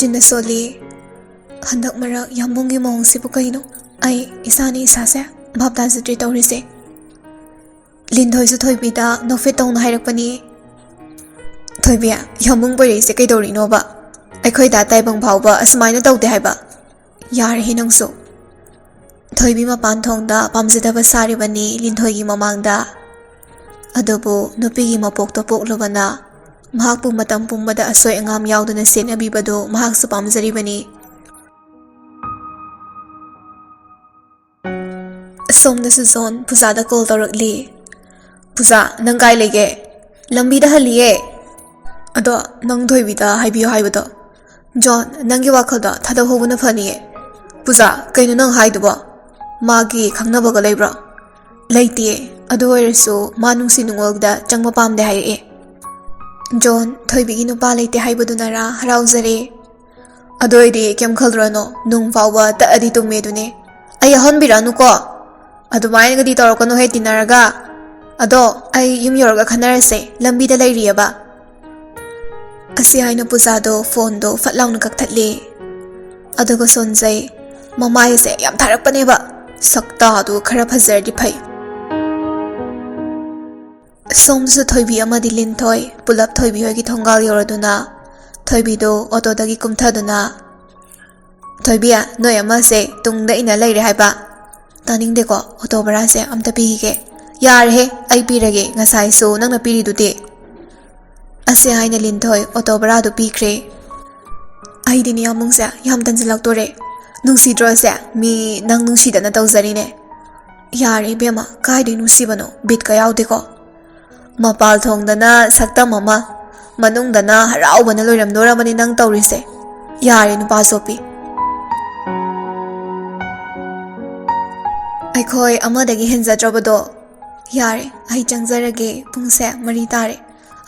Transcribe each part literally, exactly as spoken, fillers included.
ꯁꯤꯟꯅ ꯁꯣꯜꯂꯤ꯫ ꯍꯟꯗꯛ ꯃꯔꯛ ꯌꯥꯝꯕꯨꯡꯒꯤ ꯃꯑꯣꯡꯁꯤꯕꯨ ꯀꯩꯅꯣ? ꯑꯩ ꯏꯁꯥꯅ ꯏꯁꯥꯁꯦ ꯚꯥꯞ ꯇꯥꯖꯗ꯭ꯔꯦ ꯇꯧꯔꯤꯁꯦ꯫ ꯂꯤꯟꯊꯣꯏꯁꯨ ꯊꯣꯏꯕꯤꯗ ꯅꯣꯛꯐꯦꯠ ꯇꯧꯅ ꯍꯥꯏꯔꯛꯄꯅꯤ꯫ "ꯊꯣꯏꯕꯤ, ꯌꯥꯝꯕꯨꯡ ꯄꯣꯏꯔꯛꯏꯁꯦ ꯀꯩꯗꯧꯔꯤꯅꯣꯕ? ꯑꯩꯈꯣꯏꯗ ꯇꯥꯏꯕꯪ ꯐꯥꯎꯕ ꯑꯁꯨꯃꯥꯏꯅ ꯇꯧꯗꯦ ꯍꯥꯏꯕ꯫ ꯌꯥꯔꯦꯍꯦ ꯅꯪꯁꯨ꯫" ꯊꯣꯏꯕꯤ ꯃꯄꯥꯟ ꯊꯣꯡꯗ ꯄꯥꯝꯖꯗꯕ ꯁꯥꯔꯤꯕꯅꯤ ꯂꯤꯟꯊꯣꯏꯒꯤ ꯃꯃꯥꯡꯗ꯫ ꯑꯗꯨꯕꯨ ꯅꯨꯄꯤꯒꯤ ꯃꯄꯣꯛꯇ ꯄꯣꯛꯂꯨꯕꯅ ꯃꯍꯥꯛꯄꯨ ꯃꯇꯝ ꯄꯨꯝꯕꯗ ꯑꯁꯣꯏ ꯑꯉꯥꯝ ꯌꯥꯎꯗꯅ ꯁꯦꯟꯅꯕꯤꯕꯗꯨ ꯃꯍꯥꯛꯁꯨ ꯄꯥꯝꯖꯔꯤꯕꯅꯤ꯫ ꯁꯣꯝꯗꯁꯨ ꯖꯣꯟ ꯄꯨꯖꯥꯗ ꯀꯣꯜ ꯇꯧꯔꯛꯂꯤ꯫ "ꯄꯨꯖꯥ, ꯅꯪ ꯀꯥꯏ ꯂꯩꯒꯦ?" "ꯂꯝꯕꯤꯗ ꯍꯜꯂꯤꯌꯦ꯫" "ꯑꯗꯣ ꯅꯪ ꯊꯣꯏꯕꯤꯗ ꯍꯥꯏꯕꯤꯌꯣ ꯍꯥꯏꯕꯗꯣ꯫" "ꯖꯣꯟ, ꯅꯪꯒꯤ ꯋꯥꯈꯜꯗ ꯊꯥꯗꯣꯛꯍꯧꯕꯅ ꯐꯅꯤꯌꯦ꯫" "ꯄꯨꯖꯥ, ꯀꯩꯅꯣ ꯅꯪ ꯍꯥꯏꯗꯨꯕꯣ? ꯃꯥꯒꯤ ꯈꯪꯅꯕꯒ ꯂꯩꯕ꯭ꯔꯣ?" "ꯂꯩꯇꯦ꯫ ꯑꯗꯨ ꯑꯣꯏꯔꯁꯨ ꯃꯥ ꯅꯨꯡꯁꯤ ꯅꯨꯡꯉꯣꯜꯗ ꯆꯪꯕ ꯄꯥꯝꯗꯦ ꯍꯥꯏꯔꯛꯑꯦ꯫" "ꯖꯣꯟ, ꯊꯣꯏꯕꯤꯒꯤ ꯅꯨꯄꯥ ꯂꯩꯇꯦ ꯍꯥꯏꯕꯗꯨꯅꯔꯥ ꯍꯔꯥꯎꯖꯔꯦ?" "ꯑꯗꯨ ꯑꯣꯏꯗꯤ ꯀꯩꯝ ꯈꯜꯂꯨꯔꯅꯨ, ꯅꯨꯡ ꯐꯥꯎꯕ ꯇꯛꯑꯗꯤ ꯇꯨꯝꯃꯦ ꯑꯗꯨꯅꯦ꯫ ꯑꯩ ꯌꯥꯎꯍꯟꯕꯤꯔꯛꯑꯅꯨꯀꯣ꯫ ꯑꯗꯨꯃꯥꯏꯅꯒꯗꯤ ꯇꯧꯔꯛꯀꯅꯨꯍꯦ ꯇꯤꯟꯅꯔꯒ꯫ ꯑꯗꯣ ꯑꯩ ꯌꯨꯝ ꯌꯧꯔꯒ ꯈꯟꯅꯔꯁꯦ, ꯂꯝꯕꯤꯗ ꯂꯩꯔꯤꯑꯕ꯫" ꯑꯁꯤ ꯍꯥꯏꯅ ꯄꯨꯖꯥꯗꯣ ꯐꯣꯟꯗꯣ ꯐꯠ ꯂꯥꯎꯅ ꯀꯛꯊꯠꯂꯦ꯫ ꯑꯗꯨꯒ ꯁꯣꯟꯖꯩ꯫ ꯃꯃꯥꯏꯁꯦ ꯌꯥꯝ ꯊꯥꯔꯛꯄꯅꯦꯕ꯫ ꯁꯛꯇꯥꯗꯨ ꯈꯔ ꯐꯖꯔꯗꯤ ꯐꯩ꯫ ꯁꯣꯝꯗꯁꯨ ꯊꯣꯏꯕꯤ ꯑꯃꯗꯤ ꯂꯤꯟꯊꯣꯏ ꯄꯨꯂꯞ ꯊꯣꯏꯕꯤ ꯍꯣꯏꯒꯤ ꯊꯣꯡꯒꯥꯜ ꯌꯧꯔꯗꯨꯅ ꯊꯣꯏꯕꯤꯗꯣ ꯑꯣꯇꯣꯗꯒꯤ ꯀꯨꯝꯊꯗꯨꯅ, "ꯊꯣꯏꯕꯤ, ꯅꯣꯏ ꯑꯃꯁꯦ ꯇꯨꯡꯗ ꯏꯟꯅ ꯂꯩꯔꯦ ꯍꯥꯏꯕ?" "ꯇꯥꯅꯤꯡꯗꯦꯀꯣ, ꯑꯣꯇꯣ ꯚꯔꯥꯁꯦ ꯑꯝꯇ ꯄꯤꯈꯤꯒꯦ꯫" "ꯌꯥꯔꯦꯍꯦ, ꯑꯩ ꯄꯤꯔꯒꯦ, ꯉꯁꯥꯏꯁꯨ ꯅꯪꯅ ꯄꯤꯔꯤꯗꯨꯗꯤ꯫" ꯑꯁꯦ ꯍꯥꯏꯅ ꯂꯤꯟꯊꯣꯏ ꯑꯣꯇꯣ ꯚꯔꯥꯗꯨ ꯄꯤꯈ꯭ꯔꯦ꯫ "ꯑꯩꯗꯤꯅꯦ ꯌꯥꯝꯕꯨꯡꯁꯦ ꯌꯥꯝ ꯇꯟꯁꯤꯜꯂꯛꯇꯣꯔꯦ꯫ ꯅꯨꯡꯁꯤꯗ꯭ꯔꯣ ꯑꯁꯦ? ꯃꯤ ꯅꯪ ꯅꯨꯡꯁꯤꯗꯅ ꯇꯧꯖꯔꯤꯅꯦ꯫" "ꯌꯥꯔꯦ ꯏꯕꯦꯝꯃ, ꯀꯥꯏꯗꯩ ꯅꯨꯡꯁꯤꯕꯅꯣ? ꯕꯤꯠꯀ ꯌꯥꯎꯗꯦꯀꯣ꯫ ꯃꯄꯥꯜ ꯊꯣꯡꯗꯅ ꯁꯛꯇꯝ ꯑꯃ, ꯃꯅꯨꯡꯗꯅ ꯍꯔꯥꯎꯕꯅ ꯂꯣꯏꯔꯝꯗꯣꯔꯕꯅꯤ ꯅꯪ ꯇꯧꯔꯤꯁꯦ꯫ ꯌꯥꯔꯦ ꯅꯨꯄꯥ ꯆꯣꯞꯄꯤ꯫ ꯑꯩꯈꯣꯏ ꯑꯃꯗꯒꯤ ꯍꯦꯟꯖꯗ꯭ꯔꯕꯗꯣ꯫ ꯌꯥꯔꯦ, ꯑꯩ ꯆꯪꯖꯔꯒꯦ, ꯄꯨꯡꯁꯦ ꯃꯔꯤ ꯇꯥꯔꯦ꯫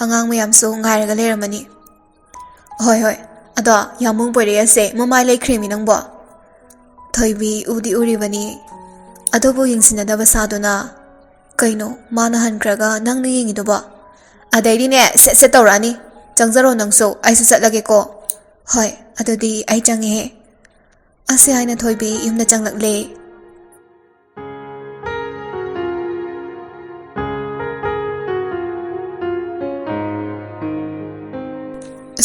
ꯑꯉꯥꯡ ꯃꯌꯥꯝꯁꯨ ꯉꯥꯏꯔꯒ ꯂꯩꯔꯝꯃꯅꯤ꯫" "ꯍꯣꯏ, ꯍꯣꯏ꯫ ꯑꯗꯣ ꯌꯥꯝꯕꯨꯡ ꯄꯣꯏꯔꯛꯑꯁꯦ ꯃꯃꯥꯏ ꯂꯩꯈ꯭ꯔꯦꯃꯤ ꯅꯪꯕꯣ꯫" ꯊꯣꯏꯕꯤ ꯎꯗꯤ ꯎꯔꯤꯕꯅꯤ꯫ ꯑꯗꯨꯕꯨ ꯌꯦꯡꯁꯤꯟꯅꯗꯕ ꯁꯥꯗꯨꯅ, "ꯀꯩꯅꯣ, ꯃꯥꯅ ꯍꯟꯈ꯭ꯔꯒ ꯅꯪꯅ ꯌꯦꯡꯉꯤꯗꯨꯕꯣ? ꯑꯗꯩꯗꯤꯅꯦ, ꯁꯦꯠ ꯁꯦꯠ ꯇꯧꯔꯛꯑꯅꯤ꯫ ꯆꯪꯖꯔꯣ ꯅꯪꯁꯨ, ꯑꯩꯁꯨ ꯆꯠꯂꯒꯦꯀꯣ꯫" "ꯍꯣꯏ, ꯑꯗꯨꯗꯤ ꯑꯩ ꯆꯪꯉꯦ"꯫ ꯑꯁꯤ ꯍꯥꯏꯅ ꯊꯣꯏꯕꯤ ꯌꯨꯝꯗ ꯆꯪꯂꯛꯂꯦ꯫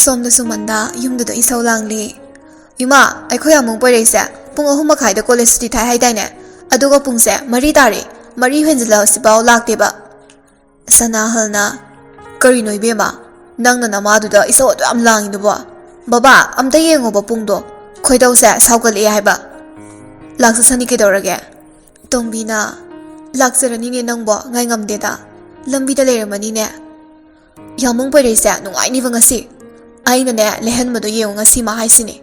ꯁꯣꯝꯗꯁꯨ ꯃꯟꯗꯥ ꯌꯨꯝꯗꯨꯗ ꯏꯁꯧ ꯂꯥꯡꯂꯤ꯫ "ꯏꯃꯥ, ꯑꯩꯈꯣꯏ ꯑꯃꯨꯛ ꯄꯣꯏꯔꯩꯁꯦ ꯄꯨꯡ ꯑꯍꯨꯝ ꯃꯈꯥꯏꯗ ꯀꯣꯂꯦꯖ ꯁꯨꯇꯤ ꯊꯥꯏ ꯍꯥꯏꯗꯥꯏꯅꯦ? ꯑꯗꯨꯒ ꯄꯨꯡꯁꯦ ꯃꯔꯤ ꯇꯥꯔꯦ, ꯃꯔꯤ ꯍꯦꯟꯖꯤꯜꯂꯛꯑꯁꯤꯐꯥꯎ ꯂꯥꯛꯇꯦꯕ"꯫ ꯁꯅꯥꯍꯜꯅ, "ꯀꯔꯤꯅꯣ ꯏꯕꯦꯝꯃ, ꯅꯪꯅ ꯅꯃꯥꯗꯨꯗ ꯏꯁꯧ ꯑꯗꯨ ꯌꯥꯝ ꯂꯥꯡꯉꯤꯗꯨꯕꯣ? ꯕꯕꯥ, ꯑꯝꯇ ꯌꯦꯡꯉꯣꯕ ꯄꯨꯡꯗꯣ, ꯈꯣꯏꯗꯧꯁꯦ ꯁꯥꯎꯒꯠꯂꯛꯑꯦ ꯍꯥꯏꯕ"꯫ "ꯂꯥꯛꯆꯁꯅꯤ ꯀꯩꯗꯧꯔꯒꯦ"꯫ ꯇꯣꯝꯕꯤꯅ, "ꯂꯥꯛꯆꯔꯅꯤꯅꯦ ꯅꯪꯕꯣ, ꯉꯥꯏ ꯉꯝꯗꯦꯗ, ꯂꯝꯕꯤꯗ ꯂꯩꯔꯝꯃꯅꯤꯅꯦ"꯫ "ꯌꯥꯃꯨꯡ ꯄꯣꯏꯔꯩꯁꯦ ꯅꯨꯡꯉꯥꯏꯅꯤꯕ ꯉꯁꯤ꯫ ꯑꯩꯅꯅꯦ ꯂꯩꯍꯟꯕꯗꯣ ꯌꯦꯡꯉꯨ ꯉꯁꯤ ꯃꯥ ꯍꯥꯏꯁꯤꯅꯤ"꯫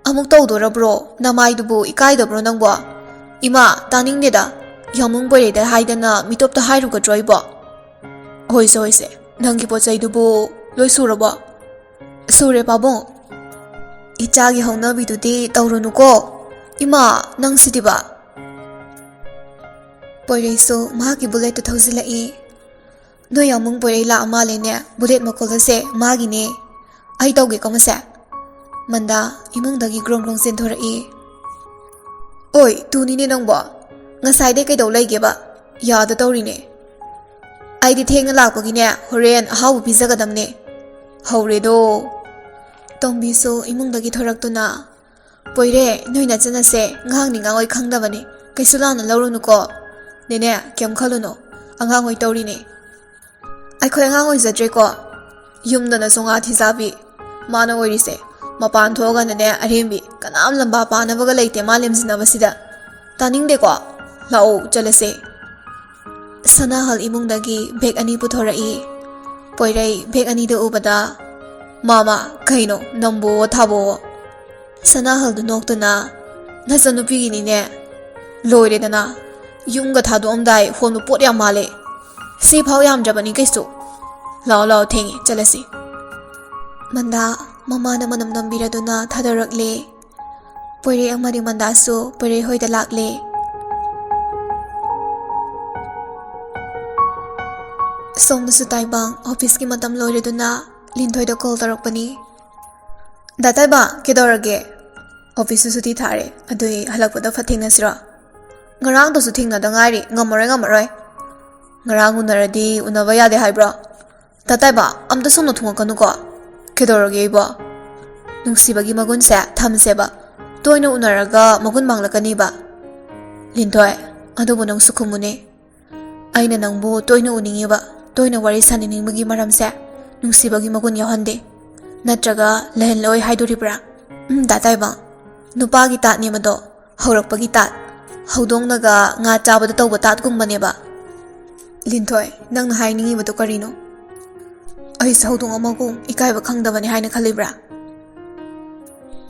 "ꯑꯃꯨꯛ ꯇꯧꯗꯣꯔꯕ꯭ꯔꯣ? ꯅꯃꯥꯏꯗꯨꯕꯨ ꯏꯀꯥꯏꯗꯕ꯭ꯔꯣ ꯅꯪꯕꯣ? ꯏꯃꯥ, ꯇꯥꯅꯤꯡꯗꯦꯗ꯫ ꯌꯥꯃꯨꯡ ꯄꯣꯏꯔꯩꯗ ꯍꯥꯏꯗꯅ ꯃꯤꯇꯣꯞꯇ ꯍꯥꯏꯔꯨꯒꯗ꯭ꯔꯣ ꯑꯩꯕꯣ?" "ꯍꯣꯏꯁꯦ, ꯍꯣꯏꯁꯦ, ꯅꯪꯒꯤ ꯄꯣꯠ ꯆꯩꯗꯨꯕꯨ ꯂꯣꯏ ꯁꯨꯔꯕꯣ?" "ꯁꯨꯔꯦ ꯄꯥꯕꯨꯡ"꯫ "ꯏꯆꯥꯒꯤ ꯍꯧꯅꯕꯤꯗꯨꯗꯤ ꯇꯧꯔꯨꯅꯨꯀꯣ꯫ ꯏꯃꯥ, ꯅꯪ ꯁꯤꯗꯤꯕ"꯫ ꯄꯣꯏꯔꯩꯁꯨ ꯃꯍꯥꯛꯀꯤ ꯕꯨꯂꯦꯠꯇ ꯊꯧꯖꯤꯜꯂꯛꯏ꯫ "ꯅꯣꯏ ꯌꯥꯃꯨꯡ ꯄꯣꯏꯔꯩ ꯂꯥꯛꯑ ꯃꯥꯜꯂꯦꯅꯦ, ꯕꯨꯂꯦꯠ ꯃꯈꯣꯜ ꯑꯁꯦ ꯃꯥꯒꯤꯅꯦ꯫ ꯑꯩ ꯇꯧꯒꯦꯀꯣ ꯃꯁꯦ"꯫ ꯃꯟꯗꯥ ꯏꯃꯨꯡꯗꯒꯤ ꯒ꯭ꯔꯣꯡ ꯒ꯭ꯔꯣꯡ ꯆꯦꯟꯊꯣꯔꯛꯏ꯫ "ꯑꯣꯏ, ꯇꯨꯅꯤꯅꯦ ꯅꯪꯕꯣ꯫ ꯉꯁꯥꯏꯗꯩ ꯀꯩꯗꯧ ꯂꯩꯒꯦꯕ? ꯌꯥꯗ ꯇꯧꯔꯤꯅꯦ꯫ ꯑꯩꯗꯤ ꯊꯦꯡꯅ ꯂꯥꯛꯄꯒꯤꯅꯦ, ꯍꯣꯔꯦꯟ ꯑꯍꯥꯎꯕ ꯄꯤꯖꯒꯗꯕꯅꯦ"꯫ "ꯍꯧꯔꯦꯗꯣ"꯫ ꯇꯣꯝꯕꯤꯁꯨ ꯏꯃꯨꯡꯗꯒꯤ ꯊꯣꯔꯛꯇꯨꯅ, "ꯄꯣꯏꯔꯦ, ꯅꯣꯏ ꯅꯆꯟ ꯑꯁꯦ ꯉꯥꯡꯅꯤ ꯉꯥꯡꯉꯣꯏ ꯈꯪꯗꯕꯅꯤ꯫ ꯀꯩꯁꯨ ꯂꯥꯟꯅ ꯂꯧꯔꯨꯅꯨꯀꯣ꯫ ꯅꯦꯅꯦ, ꯀꯩꯝ ꯈꯜꯂꯨꯅꯨ꯫ ꯑꯉꯥꯡꯍꯣꯏ ꯇꯧꯔꯤꯅꯦ꯫ ꯑꯩꯈꯣꯏ ꯑꯉꯥꯡ ꯑꯣꯏꯖꯗ꯭ꯔꯦꯀꯣ꯫ ꯌꯨꯝꯗꯅ ꯆꯣꯉꯥ ꯊꯤꯖꯥꯕꯤ꯫ ꯃꯥꯅ ꯑꯣꯏꯔꯤꯁꯦ꯫ ꯃꯄꯥꯟ ꯊꯣꯛꯑꯒꯅꯅꯦ ꯑꯔꯦꯝꯕꯤ꯫ ꯀꯅꯥꯝ ꯂꯝꯕꯥ ꯄꯥꯅꯕꯒ ꯂꯩꯇꯦ ꯃꯥ ꯂꯦꯝꯖꯤꯟꯅꯕꯁꯤꯗ꯫ ꯇꯥꯅꯤꯡꯗꯦꯀꯣ꯫ ꯂꯥꯛꯑꯣ, ꯆꯠꯂꯁꯦ"꯫ ꯁꯅꯥꯍꯜ ꯏꯃꯨꯡꯗꯒꯤ ꯕꯦꯒ ꯑꯅꯤ ꯄꯨꯊꯣꯔꯛꯏ꯫ ꯄꯣꯏꯔꯩ ꯕꯦꯒ ꯑꯅꯤꯗꯨ ꯎꯕꯗ, "ꯃꯥꯃ, ꯀꯩꯅꯣ, ꯅꯝꯕꯣ ꯊꯥꯕꯣ"꯫ ꯁꯅꯥꯍꯜꯗꯨ ꯅꯣꯛꯇꯨꯅ, "ꯅꯆꯟꯅꯨꯄꯤꯒꯤꯅꯤꯅꯦ꯫ ꯂꯣꯏꯔꯦꯗꯅ꯫ ꯌꯨꯝꯒ ꯊꯥꯗꯣꯛꯑꯝꯗꯥꯏ ꯍꯣꯟꯕ ꯄꯣꯠ ꯌꯥꯝ ꯃꯥꯜꯂꯦ꯫ ꯁꯤꯐꯥꯎ ꯌꯥꯝꯗ꯭ꯔꯕꯅꯤ ꯀꯩꯁꯨ꯫ ꯂꯥꯛꯑꯣ, ꯂꯥꯛꯑꯣ, ꯊꯦꯡꯉꯦ, ꯆꯠꯂꯁꯤ"꯫ ꯃꯟꯗꯥ ꯃꯃꯥꯅ ꯃꯅꯝ ꯅꯝꯕꯤꯔꯗꯨꯅ ꯊꯥꯗꯣꯔꯛꯂꯦ꯫ ꯄꯣꯏꯔꯩ ꯑꯃꯗꯤ ꯃꯟꯗꯥꯁꯨ ꯄꯣꯏꯔꯩ ꯍꯣꯏꯗ ꯂꯥꯛꯂꯦ꯫ ꯁꯣꯝꯗꯁꯨ ꯇꯥꯏꯕꯪ ꯑꯣꯐꯤꯁꯀꯤ ꯃꯇꯝ ꯂꯣꯏꯔꯗꯨꯅ ꯂꯤꯟꯊꯣꯏꯗ ꯀꯣꯜ ꯇꯧꯔꯛꯄꯅꯤ꯫ ꯗꯥ ꯇꯥꯏꯕ, ꯀꯩꯗꯧꯔꯒꯦ? ꯑꯣꯐꯤꯁꯁꯨ ꯁꯨꯇꯤ ꯊꯥꯔꯦ, ꯑꯗꯨꯏ ꯍꯜꯂꯛꯄꯗ ꯐꯠ ꯊꯦꯡꯅꯁꯤꯔꯣ? ꯉꯔꯥꯡꯗꯁꯨ ꯊꯦꯡꯅꯗ ꯉꯥꯏꯔꯤ, ꯉꯝꯃꯔꯣꯏ, ꯉꯝꯃꯔꯣꯏ꯫ ꯉꯔꯥꯡ ꯎꯅꯔꯗꯤ ꯎꯅꯕ ꯌꯥꯗꯦ ꯍꯥꯏꯕ꯭ꯔꯣ? ꯗꯥ ꯇꯥꯏꯕ, ꯑꯝꯇ ꯁꯣꯝꯅ ꯊꯨꯡꯉꯛꯀꯅꯨꯀꯣ꯫ ꯀꯩꯗꯧꯔꯒꯦ ꯑꯩꯕꯣ? ꯅꯨꯡꯁꯤꯕꯒꯤ ꯃꯒꯨꯟꯁꯦ ꯊꯝꯁꯦꯕ꯫ ꯇꯣꯏꯅ ꯎꯅꯔꯒ ꯃꯒꯨꯟ ꯃꯥꯡꯂꯛꯀꯅꯤꯕ꯫ ꯂꯤꯟꯊꯣꯏ, ꯑꯗꯨꯕꯨ ꯅꯪꯁꯨ ꯈꯨꯝꯃꯨꯅꯦ꯫ ꯑꯩꯅ ꯅꯪꯕꯨ ꯇꯣꯏꯅ ꯎꯅꯤꯡꯉꯤꯕ, ꯇꯣꯏꯅ ꯋꯥꯔꯤ ꯁꯥꯟꯅꯅꯤꯡꯕꯒꯤ ꯃꯔꯝꯁꯦ ꯅꯨꯡꯁꯤꯕꯒꯤ ꯃꯒꯨꯟ ꯌꯥꯎꯍꯟꯗꯦ꯫ ꯅꯠꯇ꯭ꯔꯒ ꯂꯩꯍꯜꯂꯣꯏ ꯍꯥꯏꯗꯣꯔꯤꯕ꯭ꯔꯥ? ꯎꯝ, ꯗꯥ ꯇꯥꯏꯕꯪ, ꯅꯨꯄꯥꯒꯤ ꯇꯥꯠꯅꯦ ꯃꯗꯣ, ꯍꯧꯔꯛꯄꯒꯤ ꯇꯥꯠ꯫ ꯍꯧꯗꯣꯡꯅꯒ ꯉꯥ ꯆꯥꯕꯗ ꯇꯧꯕ ꯇꯥꯠꯀꯨꯝꯕꯅꯦꯕ꯫ ꯂꯤꯟꯊꯣꯏ, ꯅꯪꯅ ꯍꯥꯏꯅꯤꯡꯉꯤꯕꯗꯨ ꯀꯔꯤꯅꯣ? ꯑꯩꯁꯦ ꯍꯧꯗꯣꯡ ꯑꯃꯒꯨꯝ ꯏꯀꯥꯏꯕ ꯈꯪꯗꯕꯅꯤ ꯍꯥꯏꯅ ꯈꯜꯂꯤꯕ꯭ꯔꯥ?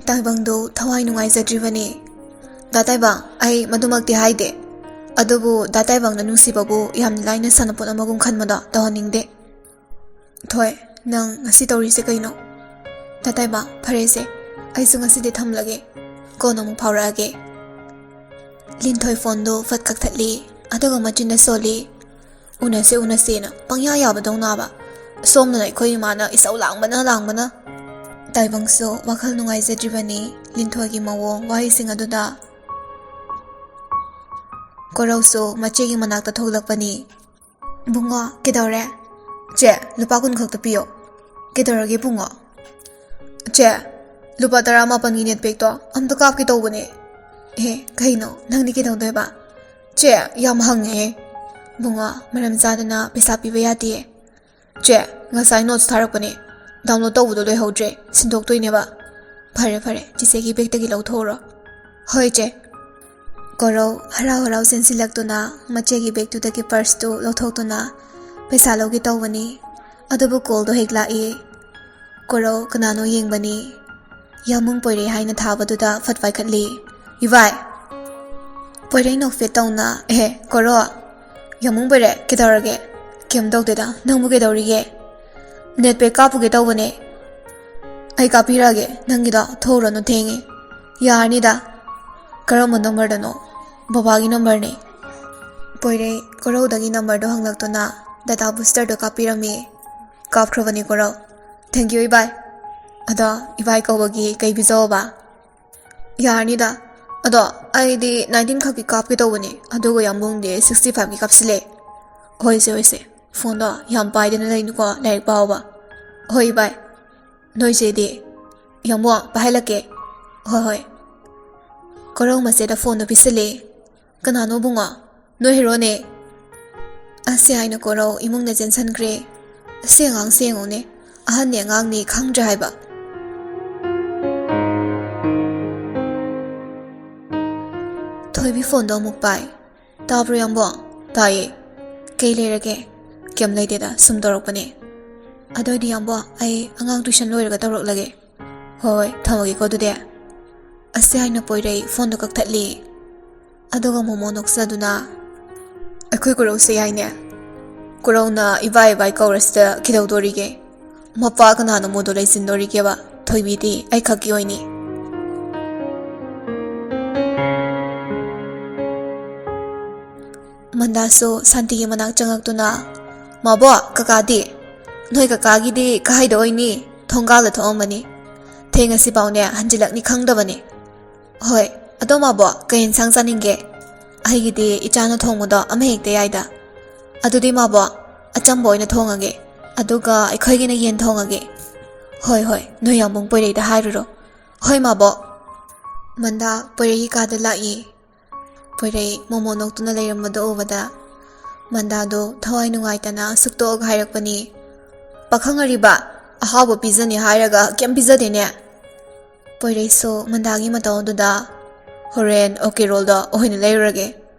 ꯇꯥꯏꯕꯪꯗꯨ ꯊꯋꯥꯏ ꯅꯨꯡꯉꯥꯏꯖꯗ꯭ꯔꯤꯕꯅꯤ꯫ ꯗꯥ ꯇꯥꯏꯕꯪ, ꯑꯩ ꯃꯗꯨꯃꯛꯇꯤ ꯍꯥꯏꯗꯦ꯫ ꯑꯗꯨꯕꯨ ꯗꯥ ꯇꯥꯏꯕꯪꯅ ꯅꯨꯡꯁꯤꯕꯕꯨ ꯌꯥꯝꯅ ꯂꯥꯏꯅ ꯁꯥꯟꯅꯄꯣꯠ ꯑꯃꯒꯨꯝ ꯈꯟꯕꯗꯣ ꯇꯧꯍꯟꯅꯤꯡꯗꯦ꯫ ꯊꯣꯏ, ꯅꯪ ꯉꯁꯤ ꯇꯧꯔꯤꯁꯦ ꯀꯩꯅꯣ? ꯗꯥ ꯇꯥꯏꯕꯪ, ꯐꯔꯦꯁꯦ, ꯑꯩꯁꯨ ꯉꯁꯤꯗꯤ ꯊꯝꯂꯒꯦ꯫ ꯀꯣꯟꯅ ꯑꯃꯨꯛ ꯐꯥꯎꯔꯛꯑꯒꯦ꯫ ꯂꯤꯟꯊꯣꯏ ꯐꯣꯟꯗꯨ ꯐꯠ ꯀꯛꯊꯠꯂꯤ, ꯑꯗꯨꯒ ꯃꯆꯤꯟꯗ ꯁꯣꯜꯂꯤ꯫ ꯎꯅꯁꯦ, ꯎꯅꯁꯦꯅ ꯄꯪꯌꯥ ꯌꯥꯕꯗꯧꯅꯕ꯫ ꯁꯣꯝꯗꯅ ꯑꯩꯈꯣꯏ ꯏꯃꯥꯅ ꯏꯁꯧ ꯂꯥꯡꯕꯅ, ꯂꯥꯡꯕꯅ꯫ ꯇꯥꯏꯕꯪꯁꯨ ꯋꯥꯈꯜ ꯅꯨꯡꯉꯥꯏꯖꯗ꯭ꯔꯤꯕꯅꯤ ꯂꯤꯟꯊꯣꯏꯒꯤ ꯃꯑꯣꯡ ꯋꯥꯍꯩꯁꯤꯡ ꯑꯗꯨꯗ꯫ ꯀꯣꯔꯧꯁꯨ ꯃꯆꯦꯒꯤ ꯃꯅꯥꯛꯇ ꯊꯣꯛꯂꯛꯄꯅꯤ꯫ "ꯕꯨꯡꯉꯣ, ꯀꯩꯗꯧꯔꯦ?" "ꯆꯦ, ꯂꯨꯄꯥ ꯀꯨꯟ ꯈꯛꯇ ꯄꯤꯌꯣ꯫" "ꯀꯩꯗꯧꯔꯒꯦ ꯕꯨꯡꯉꯣ?" "ꯆꯦ, ꯂꯨꯄꯥ ꯇꯔꯥꯃꯥꯄꯟꯒꯤ net packꯇꯣ ꯑꯝꯇ ꯀꯥꯞꯀꯦ ꯇꯧꯕꯅꯦ꯫" "ꯑꯦ, ꯀꯩꯅꯣ? ꯅꯪꯗꯤ ꯀꯩꯗꯧꯗꯣꯏꯕ?" "ꯆꯦ, ꯌꯥꯝ ꯍꯪꯉꯦ꯫" "ꯕꯨꯡꯉꯣ, ꯃꯔꯝ ꯆꯥꯗꯅ ꯄꯩꯁꯥ ꯄꯤꯕ ꯌꯥꯗꯦ꯫" "ꯆꯦ, ꯉꯁꯥꯏ notes ꯊꯥꯔꯛꯄꯅꯦ, download ꯇꯧꯕꯗꯣ ꯂꯣꯏꯍꯧꯗ꯭ꯔꯦ, ꯁꯤꯟꯗꯣꯛꯇꯣꯏꯅꯦꯕ꯫" "ꯐꯔꯦ, ꯐꯔꯦ, ꯆꯤꯆꯦꯒꯤ bagꯇꯒꯤ ꯂꯧꯊꯣꯛꯎꯔꯣ꯫" "ꯍꯣꯏ, ꯆꯦ꯫" ꯀꯣꯔꯧ ꯍꯔꯥꯎ ꯍꯔꯥꯎ ꯆꯦꯟꯁꯤꯜꯂꯛꯇꯨꯅ ꯃꯆꯦꯒꯤ bagꯇꯨꯗꯒꯤ purseꯇꯨ ꯂꯧꯊꯣꯛꯇꯨꯅ ꯄꯩꯁꯥ ꯂꯧꯒꯦ ꯇꯧꯕꯅꯤ꯫ ꯑꯗꯨꯕꯨ callꯗꯣ ꯍꯦꯛ ꯂꯥꯛꯏ꯫ ꯀꯣꯔꯧ ꯀꯅꯥꯅꯣ ꯌꯦꯡꯕꯅꯤ꯫ ꯌꯥꯃꯨꯡ ꯄꯣꯏꯔꯩ ꯍꯥꯏꯅ ꯊꯥꯕꯗꯨꯗ ꯐꯠ ꯄꯥꯏꯈꯠꯂꯤ꯫ "ꯏꯚꯥꯏ!" ꯄꯣꯏꯔꯩ ꯅꯣꯛꯐꯦꯠ ꯇꯧꯅ, "ꯑꯦꯍꯦ, ꯀꯣꯔꯧ!" "ꯌꯥꯃꯨꯡ ꯄꯣꯏꯔꯩ, ꯀꯩꯗꯧꯔꯒꯦ?" "ꯀꯩꯝ ꯇꯧꯗꯦꯗ, ꯅꯪꯕꯨ ꯀꯩꯗꯧꯔꯤꯒꯦ?" "Net pack ꯀꯥꯞꯄꯨꯒꯦ ꯇꯧꯕꯅꯦ꯫" "ꯑꯩ ꯀꯥꯞꯄꯤꯔꯛꯑꯒꯦ, ꯅꯪꯒꯤꯗꯣ ꯊꯣꯛꯎꯔꯅꯨ, ꯊꯦꯡꯉꯦ꯫" "ꯌꯥꯔꯅꯤꯗ꯫" "ꯀꯔꯝꯕ numberꯗꯅꯣ?" "ꯕꯕꯥꯒꯤ numberꯅꯦ꯫" ꯄꯣꯏꯔꯩ ꯀꯣꯔꯧꯗꯒꯤ numberꯗꯣ ꯍꯪꯂꯛꯇꯨꯅ data boosterꯗꯣ ꯀꯥꯞꯄꯤꯔꯝꯃꯤ꯫ "ꯀꯥꯞꯈ꯭ꯔꯕꯅꯤ ꯀꯣꯔꯧ꯫" "Thank you ꯏꯕꯥꯏ꯫" ꯑꯗꯣ ꯏꯕꯥꯏ ꯀꯧꯕꯒꯤ ꯀꯩ ꯄꯤꯖꯧꯕ? ꯌꯥꯔꯅꯤꯗ꯫ ꯑꯗꯣ ꯑꯩꯗꯤ nineteen ꯈꯛꯀꯤ ꯀꯥꯞꯀꯦ ꯇꯧꯕꯅꯦ, ꯑꯗꯨꯒ ꯌꯥꯝꯕꯨꯡꯗꯤ sixty five ꯀꯤ ꯀꯥꯞꯁꯤꯜꯂꯦ꯫ ꯍꯣꯏꯁꯦ, ꯍꯣꯏꯁꯦ, ꯐꯣꯟꯗꯣ ꯌꯥꯝ ꯄꯥꯏꯗꯅ ꯂꯩꯅꯨꯀꯣ, ꯂꯥꯏꯔꯤꯛ ꯄꯥꯎꯕ꯫ ꯍꯣꯏ ꯏꯕꯥꯏ, ꯅꯣꯏ ꯆꯦꯗꯤ? ꯌꯥꯝꯕꯨꯡ, ꯄꯥꯏꯍꯜꯂꯛꯀꯦ꯫ ꯍꯣꯏ, ꯍꯣꯏ꯫ ꯀꯣꯔꯧ ꯃꯆꯦꯗ ꯐꯣꯟꯗꯣ ꯄꯤꯁꯤꯜꯂꯦ꯫ "ꯀꯅꯥꯅꯣ ꯕꯨꯡꯉꯣ?" "ꯅꯣꯏ ꯍꯦꯔꯣꯅꯦ꯫" ꯑꯁꯤ ꯍꯥꯏꯅ ꯀꯣꯔꯧ ꯏꯃꯨꯡꯗ ꯆꯦꯟꯁꯟꯈ꯭ꯔꯦ꯫ ꯑꯁꯤ ꯑꯉꯥꯡꯁꯦ ꯌꯦꯡꯉꯨꯅꯦ, ꯑꯍꯟꯅꯦ ꯑꯉꯥꯡꯅꯦ ꯈꯪꯗ꯭ꯔꯦ ꯍꯥꯏꯕ꯫ ꯊꯣꯏꯕꯤ ꯐꯣꯟꯗꯣ ꯑꯃꯨꯛ ꯄꯥꯏ꯫ "ꯇꯥꯕ꯭ꯔꯣ ꯌꯥꯝꯕꯣ?" "ꯇꯥꯏꯌꯦ꯫ ꯀꯩ ꯂꯩꯔꯒꯦ?" "ꯀꯩꯝ ꯂꯩꯇꯦꯗ, ꯁꯨꯝ ꯇꯧꯔꯛꯄꯅꯦ꯫" "ꯑꯗꯨ ꯑꯣꯏꯗꯤ ꯌꯥꯝꯕꯣ, ꯑꯩ ꯑꯉꯥꯡ tuition ꯂꯣꯏꯔꯒ ꯇꯧꯔꯛꯂꯒꯦ꯫" "ꯍꯣꯏ, ꯊꯝꯃꯒꯦꯀꯣ ꯑꯗꯨꯗꯤ꯫" ꯑꯁꯤ ꯍꯥꯏꯅ ꯄꯣꯏꯔꯩ ꯐꯣꯟꯗꯣ ꯀꯛꯊꯠꯂꯤ꯫ ꯑꯗꯨꯒ ꯃꯣꯃꯣ ꯅꯣꯛꯆꯗꯨꯅ, "ꯑꯩꯈꯣꯏ ꯀꯣꯔꯧꯁꯦ ꯌꯥꯏꯅꯦ꯫ ꯀꯣꯔꯧꯅ ꯏꯕꯥꯏ ꯏꯕꯥꯏ ꯀꯧꯔꯁꯤꯗ ꯀꯩꯗꯧꯗꯣꯔꯤꯒꯦ? ꯃꯄꯥ ꯀꯅꯥꯅ ꯃꯣꯗꯣ ꯂꯩꯁꯤꯟꯗꯣꯔꯤꯒꯦꯕ? ꯊꯣꯏꯕꯤꯗꯤ ꯑꯩꯈꯛꯀꯤ ꯑꯣꯏꯅꯤ꯫" ꯃꯟꯗꯥꯁꯨ ꯁꯥꯟꯇꯤꯒꯤ ꯃꯅꯥꯛ ꯆꯪꯉꯛꯇꯨꯅ, "ꯃꯥꯕꯣ, ꯀꯀꯥꯗꯤ?" "ꯅꯣꯏ ꯀꯀꯥꯒꯤꯗꯤ ꯀꯥꯏꯗ ꯑꯣꯏꯅꯤ? ꯊꯣꯡꯒꯥꯜꯗ ꯊꯣꯛꯑꯝꯃꯅꯤ꯫ ꯊꯦꯡꯉꯁꯤꯐꯥꯎꯅꯦ ꯍꯟꯖꯤꯜꯂꯛꯅꯤ ꯈꯪꯗꯕꯅꯤ꯫" "ꯍꯣꯏ, ꯑꯗꯣ ꯃꯥꯕꯣ, ꯀꯩ ꯌꯦꯟꯁꯥꯡ ꯆꯥꯅꯤꯡꯒꯦ?" "ꯑꯩꯒꯤꯗꯤ ꯏꯆꯥꯅ ꯊꯣꯡꯕꯗꯣ ꯑꯃ ꯍꯦꯛꯇ ꯌꯥꯏꯗ꯫" "ꯑꯗꯨꯗꯤ ꯃꯥꯕꯣ, ꯑꯆꯝꯕ ꯑꯣꯏꯅ ꯊꯣꯡꯉꯒꯦ꯫ ꯑꯗꯨꯒ ꯑꯩꯈꯣꯏꯒꯤꯅ ꯌꯦꯟ ꯊꯣꯡꯉꯒꯦ꯫" "ꯍꯣꯏ, ꯍꯣꯏ, ꯅꯣꯏ ꯌꯥꯝꯕꯨꯡ ꯄꯣꯏꯔꯩꯗ ꯍꯥꯏꯔꯨꯔꯣ꯫" "ꯍꯣꯏ ꯃꯥꯕꯣ꯫" ꯃꯟꯗꯥ ꯄꯣꯏꯔꯩꯒꯤ ꯀꯥꯗ ꯂꯥꯛꯏ꯫ ꯄꯣꯏꯔꯩ ꯃꯣꯃꯣ ꯅꯣꯛꯇꯨꯅ ꯂꯩꯔꯝꯕꯗꯣ ꯎꯕꯗ ꯃꯟꯗꯥꯗꯣ ꯊꯋꯥꯏ ꯅꯨꯡꯉꯥꯏꯇꯅ ꯁꯨꯛꯇꯣꯛꯑꯒ ꯍꯥꯏꯔꯛꯄꯅꯤ, "ꯄꯥꯈꯪ ꯑꯔꯤꯕ, ꯑꯍꯥꯎꯕ ꯄꯤꯖꯅꯤ ꯍꯥꯏꯔꯒ ꯀꯩꯝ ꯄꯤꯖꯗꯦꯅꯦ꯫" ꯄꯣꯏꯔꯩꯁꯨ ꯃꯟꯗꯥꯒꯤ ꯃꯇꯧ ꯑꯗꯨꯗ, "ꯍꯣꯔꯦꯟ ꯑꯣꯀꯦ ꯔꯣꯜꯗꯣ ꯑꯩꯈꯣꯏꯅ ꯂꯩꯔꯨꯔꯒꯦ꯫"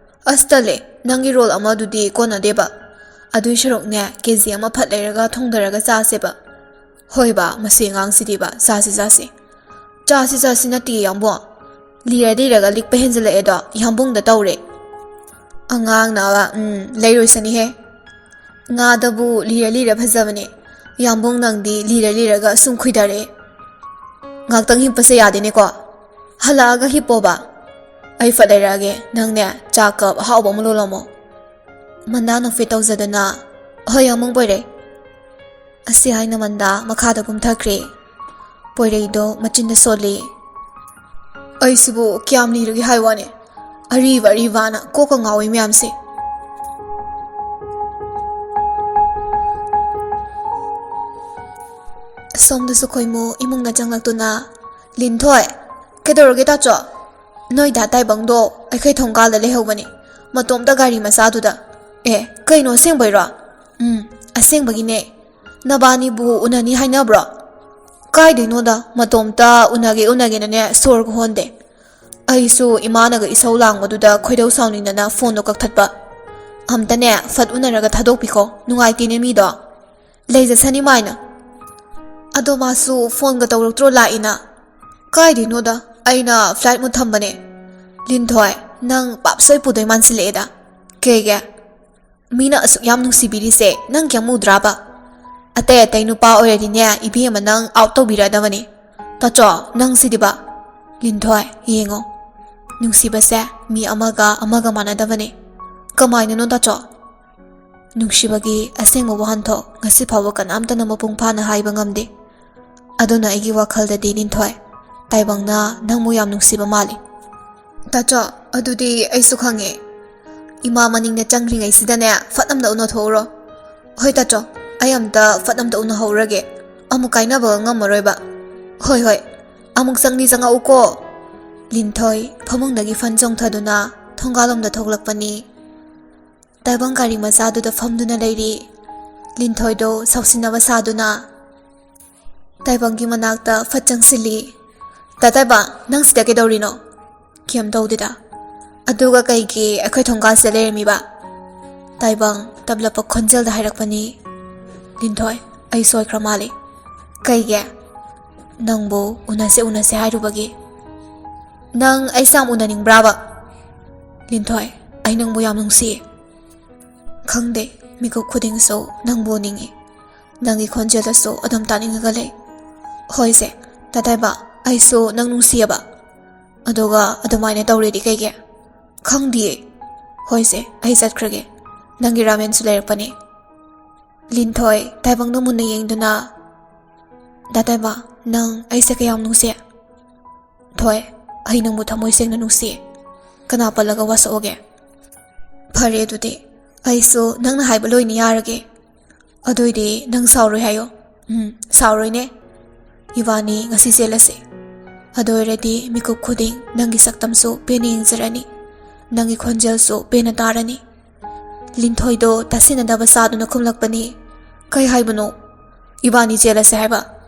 "ꯑꯁ ꯇꯜꯂꯦ, ꯅꯪꯒꯤ ꯔꯣꯜ ꯑꯃꯗꯨꯗꯤ ꯀꯣꯟꯅꯗꯦꯕ꯫ ꯑꯗꯨꯏ ꯁꯔꯨꯛꯅꯦ, ꯀꯦ ꯖꯤ ꯑꯃ ꯐꯠ ꯂꯩꯔꯒ ꯊꯣꯡꯗꯔꯒ ꯆꯥꯁꯦꯕ꯫" "ꯍꯣꯏꯕ, ꯃꯁꯤ ꯑꯉꯥꯡꯁꯤꯗꯤꯕ, ꯆꯥꯁꯤ ꯆꯥꯁꯤ꯫" "ꯆꯥꯁꯤ ꯆꯥꯁꯤ ꯅꯠꯇꯦ ꯌꯥꯝꯕꯨꯡ, ꯂꯤꯔ ꯂꯤꯔꯒ ꯂꯤꯛꯄ ꯍꯦꯟꯖꯜꯂꯛꯑꯦꯗꯣ ꯌꯥꯝꯕꯨꯡꯗ ꯇꯧꯔꯦ꯫" "ꯑꯉꯥꯡꯅꯕ, ꯎꯝ, ꯂꯩꯔꯣꯏꯁꯅꯤꯍꯦ꯫ ꯉꯥꯗꯕꯨ ꯂꯤꯔ ꯂꯤꯔ ꯐꯖꯕꯅꯦ꯫ ꯌꯥꯝꯕꯨꯡ ꯅꯪꯗꯤ ꯂꯤꯔ ꯂꯤꯔꯒ ꯁꯨꯝ ꯈꯨꯏꯗꯔꯛꯑꯦ꯫ ꯉꯥꯛꯇꯪ ꯍꯤꯞꯄꯁꯦ ꯌꯥꯗꯦꯅꯦꯀꯣ꯫ ꯍꯜꯂꯛꯑꯒ ꯍꯤꯞꯄꯣꯕ꯫ ꯑꯩ ꯐꯠ ꯂꯩꯔꯛꯑꯒꯦ, ꯅꯪꯅꯦ ꯆꯥ ꯀꯞ ꯑꯍꯥꯎꯕ ꯑꯃ ꯂꯣꯜꯂꯝꯃꯣ꯫" ꯃꯟꯗꯥ ꯅꯣꯛꯐꯦꯠ ꯇꯧꯖꯗꯅ, "ꯍꯣꯏ ꯌꯥꯝꯕꯨꯡ ꯄꯣꯏꯔꯩ꯫" ꯑꯁꯤ ꯍꯥꯏꯅ ꯃꯟꯗꯥ ꯃꯈꯥꯗ ꯀꯨꯝꯊꯈ꯭ꯔꯦ꯫ ꯄꯣꯏꯔꯩꯗꯣ ꯃꯆꯤꯟꯗ ꯁꯣꯜꯂꯤ꯫ ꯑꯩꯁꯤꯕꯨ ꯀꯌꯥꯝ ꯂꯤꯔꯒꯦ ꯍꯥꯏ ꯋꯥꯅꯦ꯫ ꯑꯔꯤꯕ ꯑꯔꯤꯕꯅ ꯀꯣꯛꯀ ꯉꯥꯎꯏ ꯃꯌꯥꯝꯁꯦ꯫ ꯁꯣꯝꯗꯁꯨ ꯈꯣꯏꯃꯨ ꯏꯃꯨꯡꯅ ꯆꯪꯂꯛꯇꯨꯅ, "ꯂꯤꯟꯊꯣꯏ, ꯀꯩꯗꯧꯔꯒꯦ ꯇꯥꯆꯧ? ꯅꯣꯏ ꯗꯥ ꯇꯥꯏꯕꯪꯗꯣ ꯑꯩꯈꯣꯏ ꯊꯣꯡꯒꯥꯜꯗ ꯂꯩꯍꯧꯕꯅꯤ, ꯃꯇꯣꯝꯇ ꯒꯥꯔꯤ ꯃꯆꯥꯗꯨꯗ꯫ ꯑꯦ, ꯀꯩꯅꯣ, ꯑꯁꯦꯡꯕꯩꯔꯣ?" "ꯎꯝ, ꯑꯁꯦꯡꯕꯒꯤꯅꯦ꯫ ꯅꯕꯥꯅꯤꯕꯨ ꯎꯅꯅꯤ ꯍꯥꯏꯅꯕ꯭ꯔꯣ?" "ꯀꯥꯏꯗꯩꯅꯣꯗ, ꯃꯇꯣꯝꯇ ꯎꯅꯒꯦ ꯎꯅꯒꯦꯅꯅꯦ ꯁꯣꯔꯒ ꯍꯣꯟꯗꯦ꯫ ꯑꯩꯁꯨ ꯏꯃꯥꯅꯒ ꯏꯁꯧ ꯂꯥꯡꯕꯗꯨꯗ ꯈꯣꯏꯗꯧ ꯁꯥꯎꯅꯤꯡꯗꯅ ꯐꯣꯟꯗꯣ ꯀꯛꯊꯠꯄ꯫ ꯑꯝꯇꯅꯦ ꯐꯠ ꯎꯅꯔꯒ ꯊꯥꯗꯣꯛꯄꯤꯈꯣ, ꯅꯨꯡꯉꯥꯏꯇꯦꯅꯦ ꯃꯤꯗꯣ꯫ ꯂꯩꯖꯁꯅꯤ ꯃꯥꯏꯅ꯫ ꯑꯗꯣ ꯃꯥꯁꯨ ꯐꯣꯟꯒ ꯇꯧꯔꯛꯇ꯭ꯔꯣ ꯂꯥꯛꯏꯅ?" "ꯀꯥꯏꯗꯩꯅꯣꯗ, ꯑꯩꯅ flight mode ꯊꯝꯕꯅꯦ꯫" "ꯂꯤꯟꯊꯣꯏ, ꯅꯪ ꯄꯥꯞ ꯁꯣꯏ ꯄꯨꯗꯣꯏ ꯃꯥꯟꯁꯤꯜꯂꯛꯑꯦꯗ꯫ ꯀꯩꯒꯤ? ꯃꯤꯅ ꯑꯁꯨꯛ ꯌꯥꯝ ꯅꯨꯡꯁꯤꯕꯤꯔꯤꯁꯦ ꯅꯪ ꯀꯩꯝ ꯎꯗ꯭ꯔꯥꯕ? ꯑꯇꯩ ꯑꯇꯩ ꯅꯨꯄꯥ ꯑꯣꯏꯔꯗꯤꯅꯦ, ꯏꯕꯦꯝꯃ, ꯅꯪ out ꯇꯧꯕꯤꯔꯗꯕꯅꯦ꯫ ꯇꯥꯆꯧ, ꯅꯪ ꯁꯤꯗꯤꯕ꯫ ꯂꯤꯟꯊꯣꯏ, ꯌꯦꯡꯉꯣ, ꯅꯨꯡꯁꯤꯕꯁꯦ ꯃꯤ ꯑꯃꯒ ꯑꯃꯒ ꯃꯥꯟꯅꯗꯕꯅꯦ꯫" "ꯀꯃꯥꯏꯅꯅꯣ ꯇꯥꯆꯧ?" "ꯅꯨꯡꯁꯤꯕꯒꯤ ꯑꯁꯦꯡꯕ ꯋꯥꯍꯟꯊꯣꯛ ꯉꯁꯤ ꯐꯥꯎꯕ ꯀꯅꯥꯝꯇꯅ ꯃꯄꯨꯡ ꯐꯥꯅ ꯍꯥꯏꯕ ꯉꯝꯗꯦ꯫ ꯑꯗꯨꯅ ꯑꯩꯒꯤ ꯋꯥꯈꯜꯗꯗꯤ, ꯂꯤꯟꯊꯣꯏ, ꯇꯥꯏꯕꯪꯅ ꯅꯪꯕꯨ ꯌꯥꯝ ꯅꯨꯡꯁꯤꯕ ꯃꯥꯜꯂꯤ꯫" "ꯇꯥꯆꯧ, ꯑꯗꯨꯗꯤ ꯑꯩꯁꯨ ꯈꯪꯉꯦ꯫ ꯏꯃꯥ ꯃꯅꯤꯡꯗ ꯆꯪꯈ꯭ꯔꯤꯉꯩꯁꯤꯗꯅꯦ, ꯐꯠ ꯑꯝꯇ ꯎꯅꯊꯣꯛꯎꯔꯣ꯫" "ꯍꯣꯏ ꯇꯥꯆꯧ, ꯑꯩ ꯑꯝꯇ ꯐꯠ ꯑꯝꯇ ꯎꯅꯍꯧꯔꯒꯦ꯫ ꯑꯃꯨꯛ ꯀꯥꯏꯅꯕꯒ ꯉꯝꯃꯔꯣꯏꯕ꯫" "ꯍꯣꯏ, ꯍꯣꯏ, ꯑꯃꯨꯛ ꯆꯪꯗꯤ ꯆꯪꯉꯛꯎꯀꯣ꯫" ꯂꯤꯟꯊꯣꯏ ꯐꯃꯨꯡꯗꯒꯤ ꯐꯟ ꯆꯣꯡꯊꯗꯨꯅ ꯊꯣꯡꯒꯥꯜꯂꯣꯝꯗ ꯊꯣꯛꯂꯛꯄꯅꯤ꯫ ꯇꯥꯏꯕꯪ ꯒꯥꯔꯤ ꯃꯆꯥꯗꯨꯗ ꯐꯝꯗꯨꯅ ꯂꯩꯔꯤ꯫ ꯂꯤꯟꯊꯣꯏꯗꯣ ꯁꯥꯎꯁꯤꯟꯅꯕ ꯁꯥꯗꯨꯅ ꯇꯥꯏꯕꯪꯒꯤ ꯃꯅꯥꯛꯇ ꯐꯠ ꯆꯪꯁꯤꯜꯂꯤ꯫ "ꯇꯥ ꯇꯥꯏꯕꯪ, ꯅꯪ ꯁꯤꯗ ꯀꯩꯗꯧꯔꯤꯅꯣ?" "ꯀꯩꯝ ꯇꯧꯗꯦꯗ꯫" "ꯑꯗꯨꯒ ꯀꯩꯒꯤ ꯑꯩꯈꯣꯏ ꯊꯣꯡꯒꯥꯜꯁꯤꯗ ꯂꯩꯔꯝꯃꯤꯕ?" ꯇꯥꯏꯕꯪ ꯇꯞꯂꯞꯄ ꯈꯣꯟꯖꯦꯜꯗ ꯍꯥꯏꯔꯛꯄꯅꯤ꯫ "ꯂꯤꯟꯊꯣꯏ, ꯑꯩ ꯁꯣꯏꯈ꯭ꯔ ꯃꯥꯜꯂꯤ꯫" "ꯀꯩꯒꯤ?" "ꯅꯪꯕꯨ ꯎꯅꯁꯦ ꯎꯅꯁꯦ ꯍꯥꯏꯔꯨꯕꯒꯤ꯫" "ꯅꯪ ꯑꯩꯁꯦ ꯌꯥꯝ ꯎꯅꯅꯤꯡꯕ꯭ꯔꯥꯕ?" "ꯂꯤꯟꯊꯣꯏ, ꯑꯩ ꯅꯪꯕꯨ ꯌꯥꯝ ꯅꯨꯡꯁꯤꯌꯦ꯫ ꯈꯪꯗꯦ, ꯃꯤꯀꯨꯞ ꯈꯨꯗꯤꯡꯁꯨ ꯅꯪꯕꯨ ꯎꯅꯤꯡꯉꯤ꯫ ꯅꯪꯒꯤ ꯈꯣꯟꯖꯦꯜꯗꯁꯨ ꯑꯗꯨꯝ ꯇꯥꯅꯤꯡꯉꯒ ꯂꯩ꯫" "ꯍꯣꯏꯁꯦ, ꯇꯥ ꯇꯥꯏꯕꯪ, ꯑꯩꯁꯨ ꯅꯪ ꯅꯨꯡꯁꯤꯌꯦꯕ꯫ ꯑꯗꯨꯒ ꯑꯗꯨꯃꯥꯏꯅ ꯇꯧꯔꯤꯗꯤ ꯀꯩꯒꯤ?" "ꯈꯪꯗꯤꯌꯦ꯫" "ꯍꯣꯏꯁꯦ, ꯑꯩ ꯆꯠꯈ꯭ꯔꯒꯦ꯫ ꯅꯪꯒꯤ ꯔꯥꯃꯦꯟꯁꯨ ꯂꯩꯔꯛꯄꯅꯦ꯫" ꯂꯤꯟꯊꯣꯏ ꯇꯥꯏꯕꯪꯗ ꯃꯨꯟꯅ ꯌꯦꯡꯗꯨꯅ, "ꯗꯥ ꯇꯥꯏꯕꯪ, ꯅꯪ ꯑꯩꯁꯦ ꯀꯌꯥꯝ ꯅꯨꯡꯁꯤ? ꯊꯣꯏ, ꯑꯩ ꯅꯪꯕꯨ ꯊꯃꯣꯏ ꯁꯦꯡꯅ ꯅꯨꯡꯁꯤ꯫ ꯀꯅꯥ ꯄꯜꯂꯒ ꯋꯥꯁꯛꯑꯣꯒꯦ? ꯐꯔꯦ, ꯑꯗꯨꯗꯤ ꯑꯩꯁꯨ ꯅꯪꯅ ꯍꯥꯏꯕ ꯂꯣꯏꯅ ꯌꯥꯔꯒꯦ꯫ ꯑꯗꯨꯏꯗꯤ ꯅꯪ ꯁꯥꯎꯔꯣꯏ ꯍꯥꯏꯌꯣ꯫ ꯎꯝ, ꯁꯥꯎꯔꯣꯏꯅꯦ꯫ ꯏꯕꯥꯅꯤ ꯉꯁꯤ ꯆꯦꯜꯂꯁꯦ꯫ ꯑꯗꯨ ꯑꯣꯏꯔꯗꯤ ꯃꯤꯀꯨꯞ ꯈꯨꯗꯤꯡ ꯅꯪꯒꯤ ꯁꯛꯇꯝꯁꯨ ꯄꯦꯟꯅ ꯌꯦꯡꯖꯔꯅꯤ, ꯅꯪꯒꯤ ꯈꯣꯟꯖꯦꯜꯁꯨ ꯄꯦꯟꯅ ꯇꯥꯔꯅꯤ꯫ ꯂꯤꯟꯊꯣꯏꯗꯣ ꯇꯥꯁꯤꯟꯅꯗꯕ ꯁꯥꯗꯨꯅ ꯈꯨꯝꯂꯛꯄꯅꯤ꯫ ꯀꯩ ꯍꯥꯏꯕꯅꯣ? ꯏꯕꯥꯅꯤ ꯆꯦꯜꯂꯁꯦ ꯍꯥꯏꯕ?